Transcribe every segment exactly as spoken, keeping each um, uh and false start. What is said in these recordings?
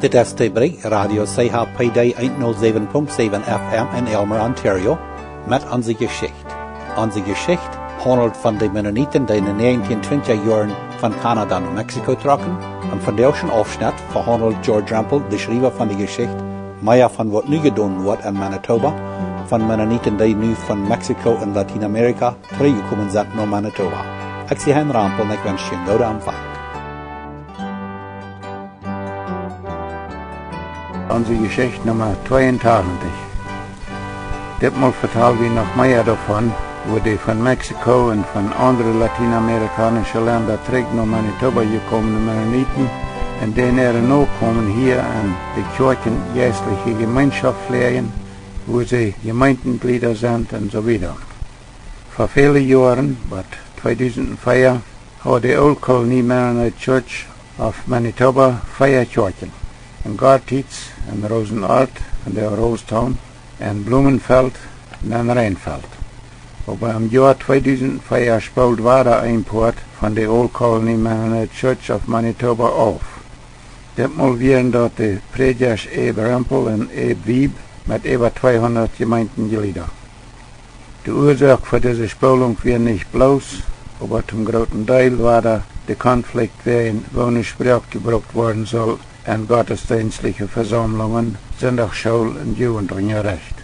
Dit es de Bericht Radio C H P D hundatsäwen Punkt säwen F M en Aylmer, Ontario, met Onse Jeschicht. Onse Jeschicht haundelt von de Mennoniten, dee en de näajentieen twintja Joaren von Kanada no Mexiko trocken, un von disen Aufschnitt vehaundelt George Rempel, de Schriewa von de Jeschicht, mea von waut nu jedonen woat en Manitoba, von Mennoniten, dee nu von Mexiko un Latienamerika trigjjekomen sent no Manitoba. Ekj sie Hein Rempel un ekj wensch junt een gooden Empfang. Onse Jeschicht Numma tweeuntachentich. Ditmol vetal wie noch mea doavon, woo dee von Mexiko un von aundre latienamerikaunische Lenda trigj no Manitoba jekomne Mennoniten un dän äare Nokomen hia en de Kjoakjen jeistliche Jemeenschoft fläajen, woo see Jemeentejlieda sent un soo wieda. Ver väle Joaren, bat tweedusent vea, haud de Old Colony Mennonite Church of Manitoba vea Kjoakjen: en Gortitz, en Rosenort, en de Rosetown, en Blumenfeld un en Reinfeld. Oba em Joa tweedusent vea spold wada een Poat von de Old Colony Mennonite Church of Manitoba auf. Ditmol wieren daut de Prädjasch Abe Rempel un Abe Wiebe met äwa tweehundat Jemeentejlieda. De Uasoak fa dise Spolunk wia nich bloos, oba toom grooten Deel wada de Konflikt wäajen woone Sproak jebrukt woaren sull en gottesdeenstliche Vesaumlungen, Sindachschool un Jugendunjarecht.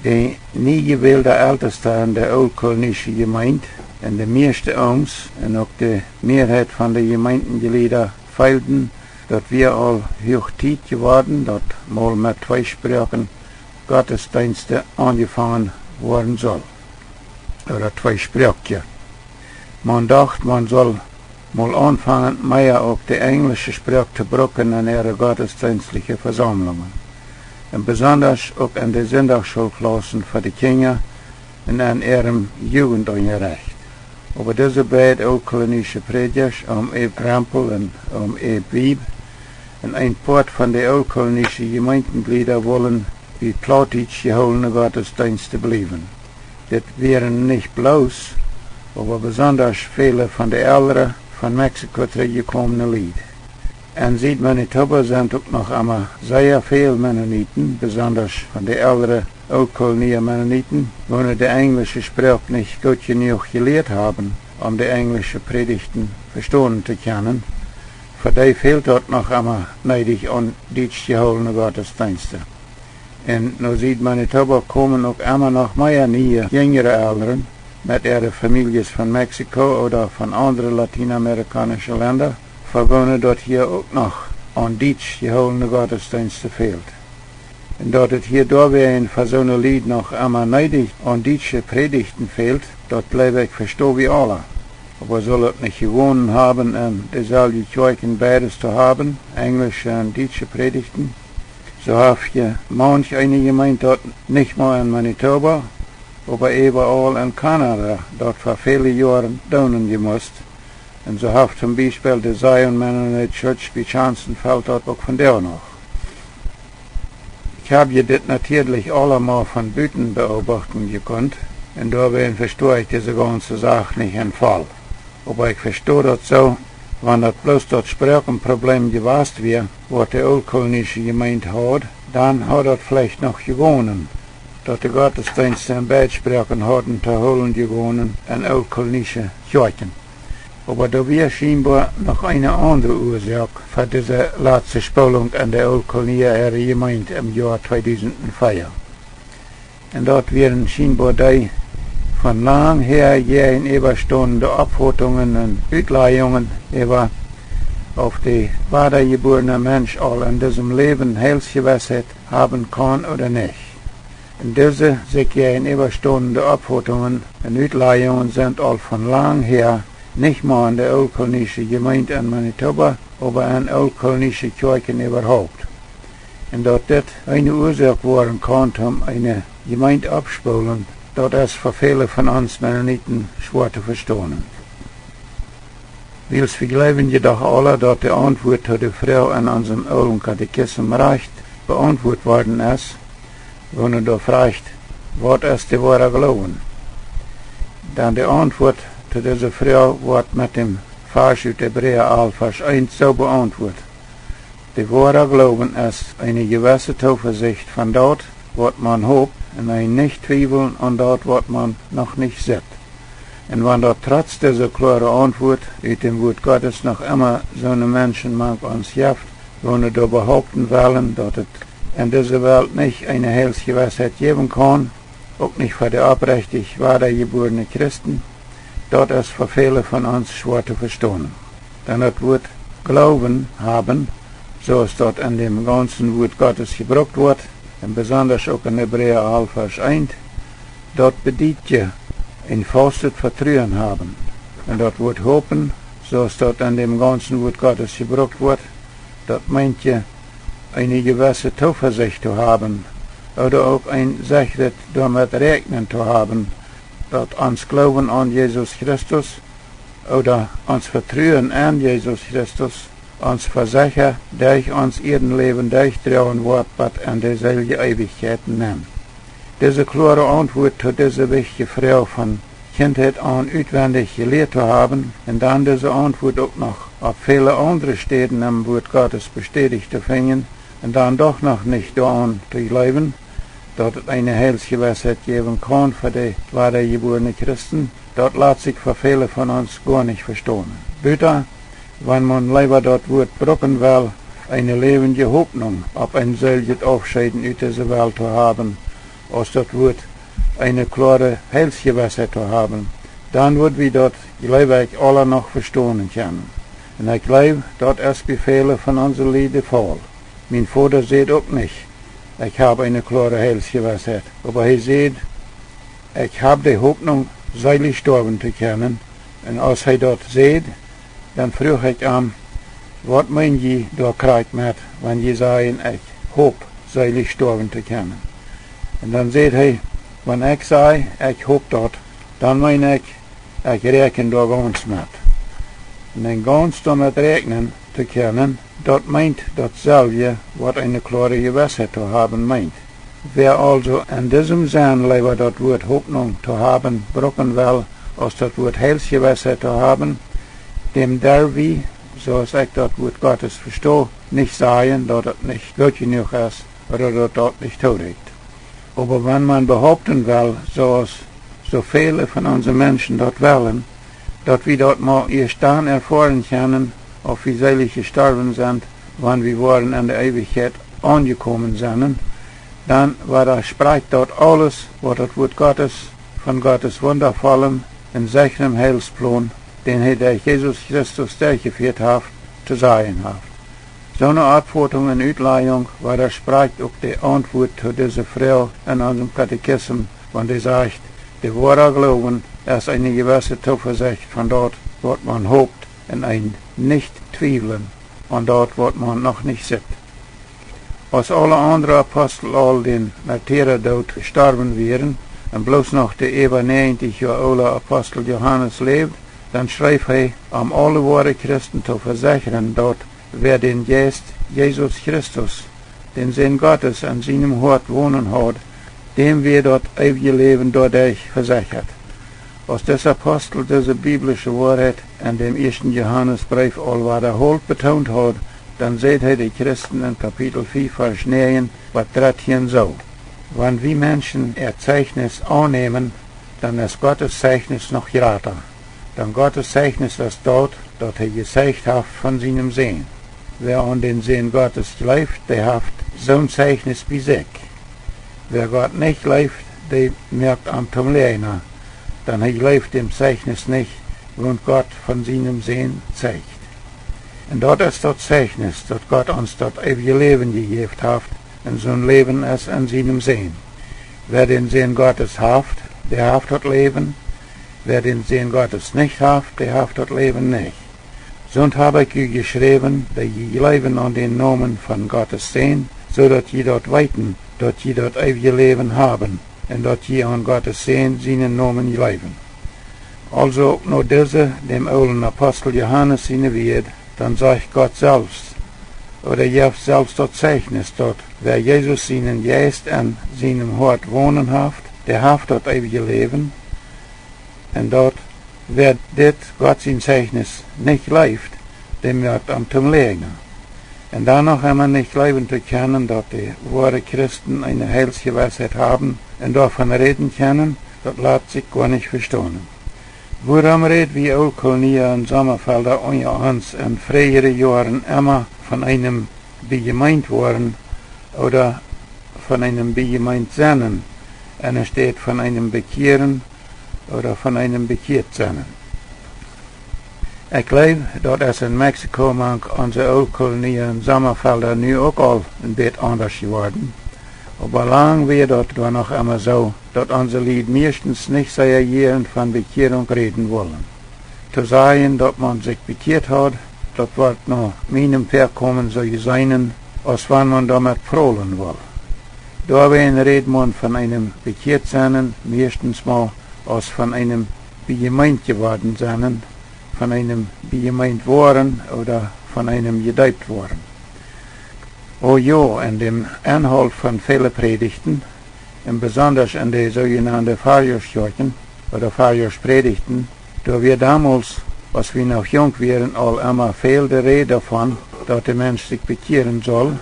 De nie jewälde Eltesta en de Ooltkolonische Jemeent un de mieeschte Ooms un uk de Mieeheit von de Jemeentenjlieda feelden, daut wia aul huach Tiet jeworden, daut mol met twee Sproaken Gottesdeenste aunjefongen woaren sull, ooda twee Sproakje. Maun docht, maun sull mol aunfangen, mea uk de enjlische Sproak to bruken en äare gottesdeenstliche Vesaumlungen, un besondasch uk en de Sindachschoolklaussen fa de Kjinja un en äarem Jugendunjarecht. Oba dise beid ooltkolonische Prädjasch, Oom Abe Rempel un Oom Abe Wiebe, un een Poat von de ooltkolonische Jemeentenjlieda wullen bie plautdietsch jehoolne Gottesdeenste bliewen. Dit wieren nich bloos, oba besondasch väle von de elre, von Mexiko trigjjekomne Lied. En Sied-Manitoba sent uk noch emma sea väl Mennoniten, besondasch von de elre Ooltkolonia Mennoniten, woone de enjlische Sproak nich goot jenuach jelieet haben, om de enjlische Prädichten vestonen to kjennen. Fa dee fält daut noch emma needich aun dietsch jehoolne Gottesdeenste. Un no Sied-Manitoba komen uk emma noch mea niee, jinjre Elren met äare Famieljes von Mexiko ooda von aundre latienamerikaunische Lenda, fa woone daut hia uk noch aun dietsch jehoolne Gottesdeenste fält. Un daut et hia doawäajen fa soone Lied noch emma needich aun dietsche Prädichten fält, daut jleew ekj vesto wie aula. Oba sull et nich jegonen haben, en deeselwje Kjoakjen beides to haben, enjlische un dietsche Prädichten? Soo haft je maunch eene Jemeent daut nich mau en Manitoba, oba äwaaul en Kanada daut fa väle Joaren doonen jemust. Un soo haft toom Biespel de Zion Mennonite Church bie Schanzenfeld daut uk vondoag noch. Ekj hab je dit natieedlich aulemol von buten beobachten jekunt, un doawäajen vesto ekj dise gaunze Sach nich en voll. Oba ekj vesto daut soo, wan daut bloos daut Sproakenproblem jewast wia, waut de Ooltkolonische Jemeent haud, dan haud daut veleicht noch jegonen, daut de Gottesdeenste en beid Sproaken hauden to hoolen jegonen en ooltkolonische Kjoakjen. Oba doa wia schienboa noch eene aundre Uasoak fa dise latste Spolunk en de Ooltkolonia äare Jemeent em Joa tweedusent vea. Un daut wieren schienboa dee von lang häa jäajenäwastonende Oppfautungen un Utlajungen äwa, auf de wadajebuarne Mensch aul en disem Läwen Heilsjewissheit haben kaun ooda nich. Un dise sikj jäajenäwastonende Oppfautungen un Utlajungen sent aul von lang häa nich mau en de Ooltkolonische Jemeent en Manitoba, oba en ooltkolonische Kjoakjen äwahaupt. Un daut dit eene Uasoak woaren kaun toom eene Jemeent oppspolen, daut es fa väle von ons Mennoniten schwoa to vestonen. Wiels wie jleewen jedoch aula, daut de Auntwuat to de Froag en onsem oolen Katechism rajcht beauntwuat worden es, woone doa frajcht: Waut es de woara Gloowen? Dan de Auntwuat to dise Froag woat met däm Varsch ut Hebräa alf, Varsch eent soo beauntwuat: De woare Gloowen es eene jewesse Toovesicht von daut, waut maun hoopt, un een nich twiewlen aun daut, waut maun noch nich sitt. Un wan daut trotz dise kloare Auntwuat ut däm Wuat Gottes noch emma soone Menschen mank ons jeft, woone doa behaupten wellen, daut et en dise Welt nich eene Heilsjewessheit jäwen kaun, uk nich fa de oprechtich wadajebuarne Christen, daut es fa väle von ons schwoa to vestonen. Dan daut Wuat Gloowen haben, soo aus daut en däm gaunzen Wuat Gottes jebrukt woat, un besondasch uk en Hebräa alf Varsch eent, daut bediet je een faustet Vetruen haben. Un daut Wuat hoopen, soo aus daut en däm gaunzen Wuat Gottes jebrukt woat, daut meent je eene jewesse Toovesicht to haben, ooda uk een sechret doamet räakjnen to haben, daut ons Gloowen aun Jesus Christus ooda ons Vetruen en Jesus Christus ons fa secha derch ons Ieedenläwen derchdroagen woat bat en de seelje Eewichkjeit nenn. Dise kloare Auntwuat to dise wichtje Froag von Kjintheit aun utwendich jelieet to haben un dan dise Auntwuat uk noch opp väle aundre Städen em Wuat Gottes bestädicht to finjen un dan doch noch nich doaraun to jleewen, daut et eene Heilsjewessheit jäwen kaun fa de wadajebuarne Christen, daut lat sikj fa väle von ons goa nich vestonen. Buta, wan maun leewa daut Wuat bruken well, eene läwendje Hopninj opp een seeljet Aufscheeden ut dise Welt to haben, aus daut Wuat eene kloare Heilsjewessheit to haben, dan wudd wie daut, jleew ekj, aula noch vestonen kjennen. Un ekj jleew, daut es bie väle von onse Lied de Faul. Mien Voda säd uk nich: "Ekj hab eene kloare Heilsjewessheit." Oba hee säd: "Ekj hab de Hopninj, seelich stoawen to kjennen." Un aus hee daut säd, dan fruach ekj am: "Waut meen jie doa krakjt met, wan jie sajen: 'Ekj hop, seelich stoawen to kjennen'?" Un dan säd hee: "Wan ekj saj: 'Ekj hop daut', dan meen ekj, ekj räakjen doa gaunz met." Un een gaunz doamet räakjnen to kjennen, daut meent daut selwje, waut eene kloare Jewessheit to haben meent. Wäa aulsoo en disem Senn leewa daut Wuat Hopninj to haben bruken well, aus daut Wuat Heilsjewessheit to haben, däm derw wie, soo aus ekj daut Wuat Gottes vesto, nich sajen, daut et nich goot jenuach es, ooda daut daut nich toorieekjt. Oba wan maun behaupten well, soo aus soo väle von onse Menschen daut wellen, daut wie daut mau ieescht dan erfoaren kjennen, auf wie seelich jestorwen sent, wan wie woaren en de Eewichkjeit aunjekomen sennen, dan wadasprecht daut aules, waut daut Wuat Gottes von Gottes wundavollen un sechrem Heilsplon, dän hee derch Jesus Christus derchjefieet haft, to sajen haft. Soone Oppfotunk un Utlajunk wadasprecht uk de Auntwuat to dise Froag en onsem Katechism, wan dee sajcht: "De woare Gloowen es eene jewesse Toovesicht von daut, waut maun hopt, un een nich twiewlen aun daut, waut maun noch nich sitt." Aus aule aundre Apostel aul dän Märtiradoot jestorwen wieren un bloos noch de äwa näajentich Joa oole Apostel Johanes läwd, dan schreef hee, om aule woare Christen to vesechren, daut wäa dän Jeist Jesus Christus, dän Sän Gottes, en sienem Hoat wonen haud, däm wia daut eewje Läwen doaderch vesechat. Aus dis Apostel dise biblische Woarheit en däm ieeschten Johanesbreef aul wadaholt betoont haud, dan säd hee de Christen en Kapitel fief, Varsch näajen bat dartieen soo: "Wan wie Menschen äa Zeichnis aunnämen, dan es Gottes Zeichnis noch jrata. Dan Gottes Zeichnis es daut, daut hee jezeijcht haft von sienem Sän. Wäa aun dän Sän Gottes jleeft, dee haft soon Zeichnis bie sikj. Wäa Gott nich jleeft, dee moakt am toom Läajna, dan hee jleeft däm Zeichnis nich, waut Gott von sienem Sän zeicht. Un daut es daut Zeichnis, daut Gott ons daut eewje Läwen jejäft haft, un soon Läwen es en sienem Sän. Wäa dän Sän Gottes haft, dee haft daut Läwen. Wäa dän Sän Gottes nich haft, dee haft daut Läwen nich. Soont hab ekj ju jeschräwen, dee jie jleewen aun dän Nomen von Gottes Sän, soo daut jie daut weeten, daut jie daut eewje Läwen haben, un daut jie aun Gottes Sän sienen Nomen jleewen." Aulsoo uk no dise, däm oolen Apostel Johanes siene Wieed, dan sajcht Gott selfst, ooda jeft selfst daut Zeichnis, daut wäa Jesus sienen Jeist en sienem Hoat wonen haft, dee haft daut eewje Läwen, un daut wäa dit Gott sien Zeichnis nich jleeft, dee moakt am toom Läajna. Un dan noch emma nich jleewen to kjennen, daut de woare Christen eene Heilsjewissheit haben un doavon räden kjennen, daut lat sikj goa nich vestonen. Wuarom räd wie Ooltkolonia un Sommafelda unja ons en fräajre Joaren emma von eenem bie jemeent woaren ooda von eenem bie jemeent sennen, enne Städ von eenem bekjieren ooda von eenem bekjieet sennen? Ekj jleew, daut es en Mexiko mank onse Ooltkolonia un Sommafelda nu uk aul een bät aundasch jeworden. Oba lang wia daut doa noch emma soo, daut onse Lied mieeschtens nich sea jieren von Bekjierunk räden wullen. To sajen, daut maun sikj bekjieet haud, daut wort no mienem Väakomen soo jeseenen, aus wan maun doamet prolen wull. Doawäajen räd maun von eenem bekjieet sennen mieeschtens mau aus von eenem bie jemeent jeworden sennen, von eenem bie jemeent woaren ooda von eenem jedeept woaren. O jo, en däm Enhault von väle Prädichten, un besondasch en de soojenande Farrjoaskjoakjen ooda Farrjoaskprädichten, doa wia domols, aus wie noch junk wieren, aul emma väl de Räd doavon, daut de Mensch sikj bekjieren sull.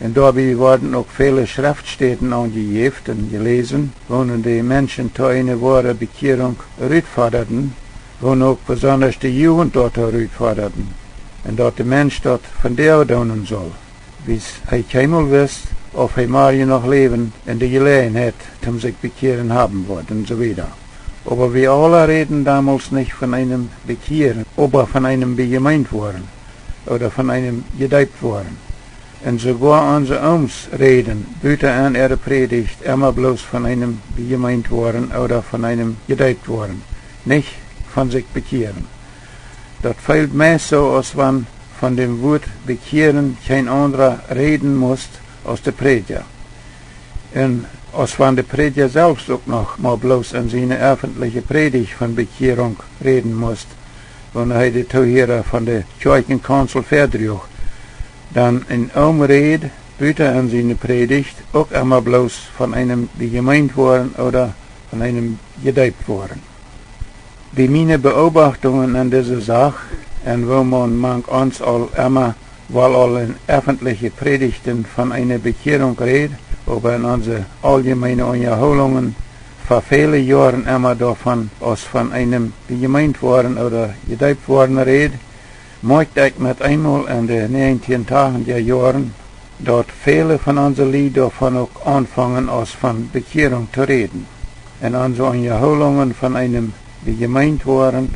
Un doabie worden uk väle Schreftstäden aunjejäft un jeläsen, woonen de Menschen to eene woare Bekjierunk rutfodaden, woonen uk besondasch de Jugent doatoo rutfodaden, un daut de Mensch daut vondoag doonen sull, wiels hee kjeenmol wist, auf hee morjen noch läwen un de Jeläajenheit toom sikj bekjieren haben woat un soo wieda. Oba wie aula räden domols nich von eenem bekjieren, oba von eenem bie jemeent woaren ooda von eenem jedeept woaren. Un soogoa onse Ooms räden buta en äare Prädicht emma bloos von eenem bie jemeent woaren ooda von eenem jedeept woaren, nich von sikj bekjieren. Daut feelt meist soo, aus wan von däm Wuat bekjieren kjeen aundra räden must aus de Prädja. Un aus wan de Prädja selfst uk noch mau bloos en siene effentliche Prädicht von Bekjierunk räden must, wan hee de Toohiera von de Kjoakjenkaunzel väadroag, dan en Oom räd buta en siene Prädicht uk emma bloos von eenem bie jemeent woaren ooda von eenem jedeept woaren. Bie miene Beobachtungen en dise Sach, un woo maun mank ons aul emma, woll aul en effentliche Prädichten von eene Bekjierunk räd, oba en onse auljemeene Unjahoolungen fa väle Joaren emma doavon aus von eenem bie jemeent woaren ooda jedeept woaren räd, moakjt ekj met eemol en de näajentieen tachentja Joaren, daut väle von onse Lied doavon uk aunfungen aus von Bekjierunk to räden. En onse Unjahoolungen von eenem bie jemeent woaren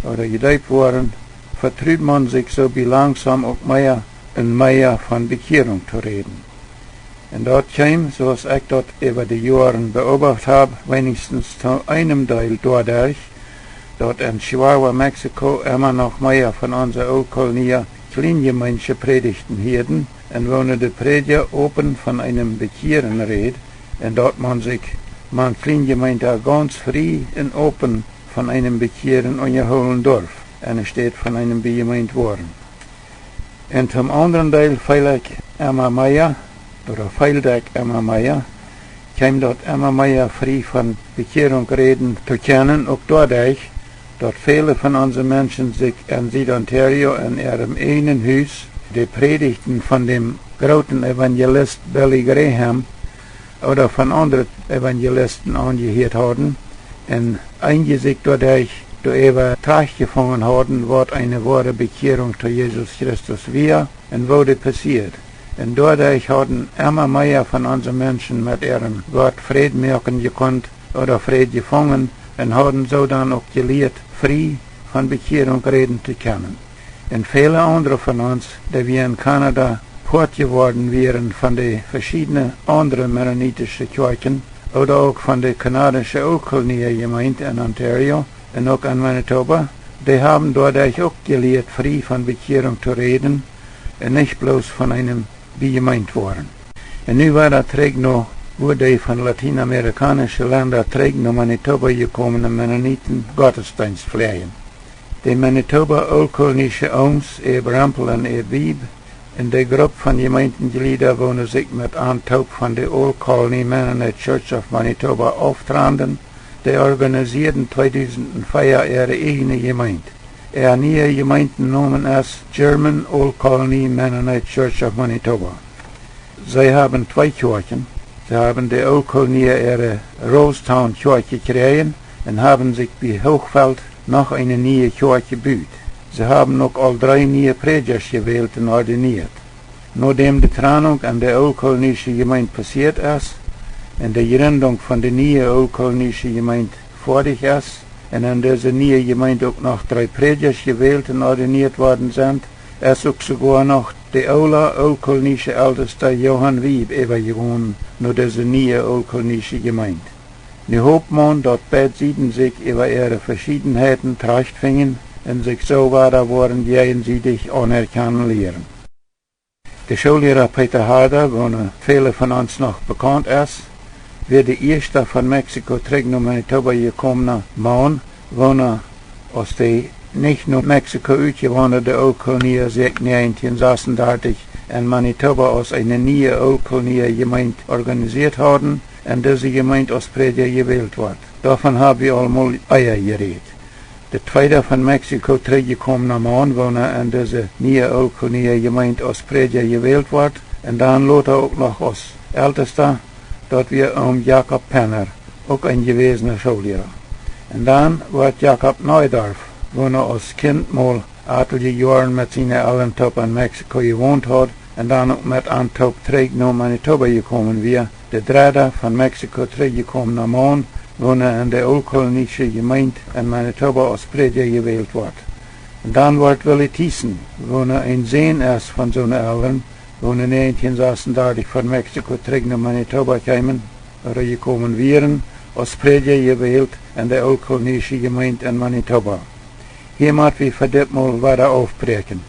ooda jedeept woaren, vetrud maun sikj soo bie langsom uk mea un mea von Bekjierunk to räden. Un daut kjeem, soo aus ekj daut äwa de Joaren beobacht hab, weenichstens to eenem Deel doaderch, daut en Chihuahua, Mexiko, emma noch mea von onse Ooltkolonia Kjlienjemeensche Prädichten hieeden, un woonen de Prädja open von eenem Bekjieren räd, un daut maun sikj mank Kjlienjemeenta gaunz frie un open von eenem Bekjieren unjahoolen durf, enne Städ von eenem bie jemeent woaren. Un toom aundren Deel feel ekj emma mea, ooda feeld ekj emma mea, kjeem daut emma mea frie von Bekjierunk räden to kjennen, uk doaderch, daut väle von onse Menschen sikj en Sied-Ontario en äarem ieejnen Hus de Prädichten von däm grooten Evangelist Billy Graham ooda von aundre Evangelisten aunjehieet hauden, un eenje sikj doaderch doaräwa trajcht jefungen hauden, waut eene woare Bekjierunk to Jesus Christus wia un woo dee passieed. Un doaderch hauden emma mea von onse Menschen met äarem Gott Fräd moaken jekunt ooda Fräd jefungen un hauden soo dan uk jelieet frie von Bekjierunk räden to kjennen. Un väle aundre von ons, dee wie en Kanada Poat jeworden wieren von de veschiedne aundre mennonitische Kjoakjen ooda uk von de kanadische Ooltkolonia Jemeent en Ontario un uk en Manitoba, dee haben doaderch uk jelieet frie von Bekjierunk to räden un nich bloos von eenem bie jemeent woaren. Un nu wada trigj no wua dee von latienamerikaunische Lenda trigj no Manitoba jekomene Mennoniten Gottesdeenst fläajen. De Manitoba Ooltkolonische Ooms, Abe Rempel un Abe Wiebe, un de Grupp von Jemeentenjlieda, woone sikj met an toop von de Old Colony Mennonite Church of Manitoba auftranden, dee organisieeden tweedusent vea äare ieejne Jemeent. Äa niea Jemeentenomen es German Old Colony Mennonite Church of Manitoba. See haben twee Kjoakjen. See haben de Ooltkolonia äare Rosetown Kjoakj jekjräajen un haben sikj bie Hochfeld noch eene niee Kjoakj jebut. See haben uk aul dree niee Prädjasch jewält un ordinieet. Nodäm de Trannunk en de Ooltkolonische Jemeent passieet es un de Jrindunk von de niee Ooltkolonische Jemeent foadich es un en dise niee Jemeent uk noch dree Prädjasch jewält un ordinieet worden sent, es uk soogoa noch de oola Ooltkolonische Eltesta Johann Wiebe äwajegonen no dise niee Ooltkolonische Jemeent. Nu hopt maun, daut beid Sieden sikj äwa äare Veschiedenheiten trajchtfinjen un sikj soo wada woaren jäajensiedich aunerkjanen lieren. De Schoolliera Peter Harder, woona väle von ons noch bekaunt es, wia de ieeschta von Mexiko trigj no Manitoba jekomna Maun, woona, aus de nich no Mexiko utjewaundade Ooltkolonia sikj näajentieen sasendartich en Manitoba aus eene niee Ooltkolonia Jemeent organisieet hauden un dise Jemeent aus Prädja jewält wort. Doavon hab wie aul mol ea jerät. De tweeda von Mexiko trigjjekomna Maun, woona en dise niee Ooltkolonia Jemeent aus Prädja jewält wort un dan lota uk noch aus Eltesta, daut wia Oom Jakob Penner, uk een jewäsna Schoolliera. Un dan wort Jakob Neudorf, woona aus Kjint mol atelje Joaren met siene Elren toop en Mexiko jewont haud un dan uk met an toop trigj no Manitoba jekomen wia, de dredda von Mexiko trigjjekomna Maun, woona en de Ooltkolonische Jemeent en Manitoba aus Prädja jewält wort. Un dan wort Willy Thiessen, woona een Sän es von soone Elren, woona näajentieen sasendartich von Mexiko trigj no Manitoba kjeemen, ooda jekomen wieren, aus Prädja jewält en de Ooltkolonische Jemeent en Manitoba. Hia mott wie fa dit Mol wada aufbräakjen.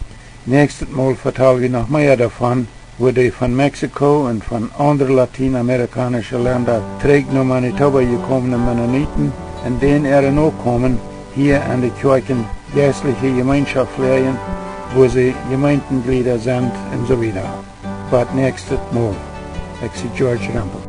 Näakjstet Mol vetal wie noch mea doavon, woo dee von Mexiko un von aundre latienamerikaunische Lenda trigj no Manitoba jekomne Mennoniten un dän äare Nokomen hia en de Kjoakjen jeistliche Jemeenschoft läajen, woo see Jemeentenjlieda sent un soo wieda. Bat näakjstet Mol. Ekj sie George Rempel.